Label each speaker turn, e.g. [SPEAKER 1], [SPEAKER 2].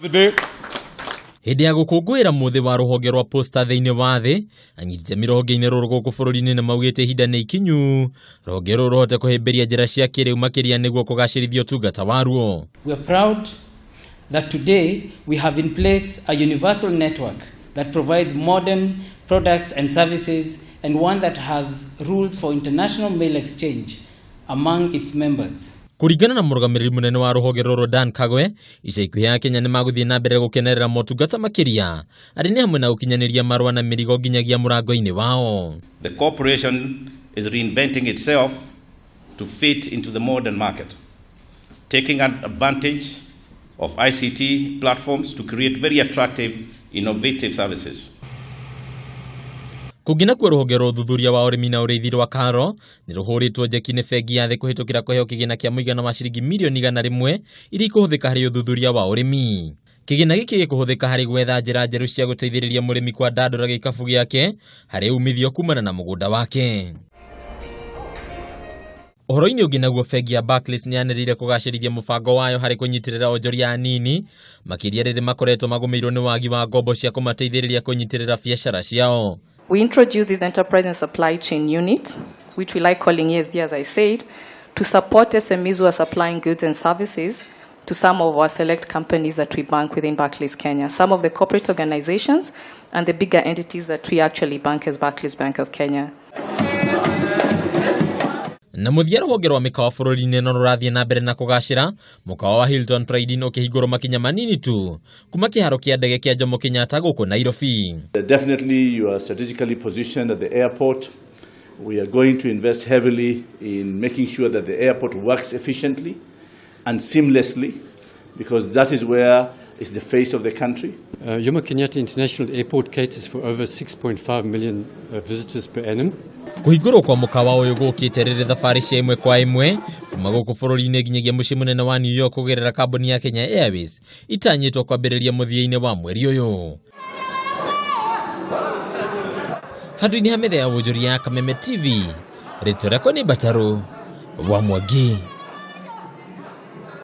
[SPEAKER 1] The day.
[SPEAKER 2] Hĩndĩ ya gũkũngũĩra mũthĩ wa rũhonge rwa posta thĩinĩ wa thĩ, anyiti itemi rũhonge-inĩ rũrũ gũkũ bũrũri-inĩ nĩ maugĩte ihinda nĩ ikinyu rũhonge rũrũ rũhote kũhĩmbĩria njĩra cia kĩrĩu makĩria nĩguo kũgacĩrithia ũtungata waruo.
[SPEAKER 3] We are proud that today we have in place a universal network that provides modern products and services and one that has rules for international mail exchange among its members.
[SPEAKER 2] Kũringana na mũrũgamĩrĩri mũnene wa rũhonge rũrũ Dan Kagwe, ica ikuhĩ ya Kenya nĩ magũthiĩ na mbere gũkenerera motungata makĩria arĩ nĩ hamwe na gũkinyanĩria marũa na mĩrigo nginyagia mũrango-inĩ wao.
[SPEAKER 4] The corporation is reinventing itself to fit into the modern market, taking advantage of ICT platforms to create very attractive, innovative services.
[SPEAKER 2] Kũngĩ nakuo rũhonge rwa ũthuthuria wa ũrĩmi na ũrĩithi rwa Karo nĩ rũhũrĩtwo njeki nĩ bengi ya thĩ kũhĩtũkĩra kũheo kĩgĩna kĩa mũigana wa ciringi mirioni 100 iria ikũhũthĩka harĩ ũthuthuria wa ũrĩmi. Kĩgĩna gĩkĩ gĩkũhũthĩka harĩ gwetha njĩra njerũ cia gũteithĩrĩria mũrĩmi kwandandũra gĩkabu gĩake harĩ umithio kumana na mũgũnda wake. Ũhoro-inĩ ũngĩ naguo bengi ya Barclays nĩ yanĩrĩire kũgacĩrithia mũbango wayo harĩ kũnyitĩrĩra onjoria anini makĩria rĩrĩ makoretwo magũmĩirwo nĩ wagi wa ngombo cia kũmateithĩrĩria kũnyitĩrĩra biacara ciao.
[SPEAKER 5] We introduced this enterprise and supply chain unit, which we like calling ESD, as I said, to support SMEs who are supplying goods and services to some of our select companies that we bank within Barclays Kenya, some of the corporate organizations and the bigger entities that we actually bank as Barclays Bank of Kenya.
[SPEAKER 2] Na mũthia rũhonge rwa mĩkawa bũrũri-inĩ no rũrathiĩ na mbere na kũgacĩra, mũkawa wa Hilton Pride Inn ũkĩhingũrwo makinya manini tu kuma kĩharo kĩa ndege kĩa Jomo Kenyatta gũkũ Nairobi.
[SPEAKER 6] Definitely you are strategically positioned at the airport. We are going to invest heavily in making sure that the airport works efficiently and seamlessly, because that is where is the face of the country.
[SPEAKER 7] Jomo Kenyatta International Airport caters for over 6.5 million visitors per annum.
[SPEAKER 2] Kũhingũrwo kwa mũkawa ũyũ gũkĩte rĩrĩ thabarĩ cia ĩmwe kwa ĩmwe kuma gũkũ bũrũri-inĩ nginyagia mũciĩ mũnene wa New York kũgerera kambuni ya Kenya Airways itanyĩtwo kwambĩrĩria mũthia-inĩ wa mweri ũyũ. Handũ-inĩ ha metha ya wonjoria ya Kameme TV, rĩtwa rĩakwa nĩ Mbatarũ wa Mwangi.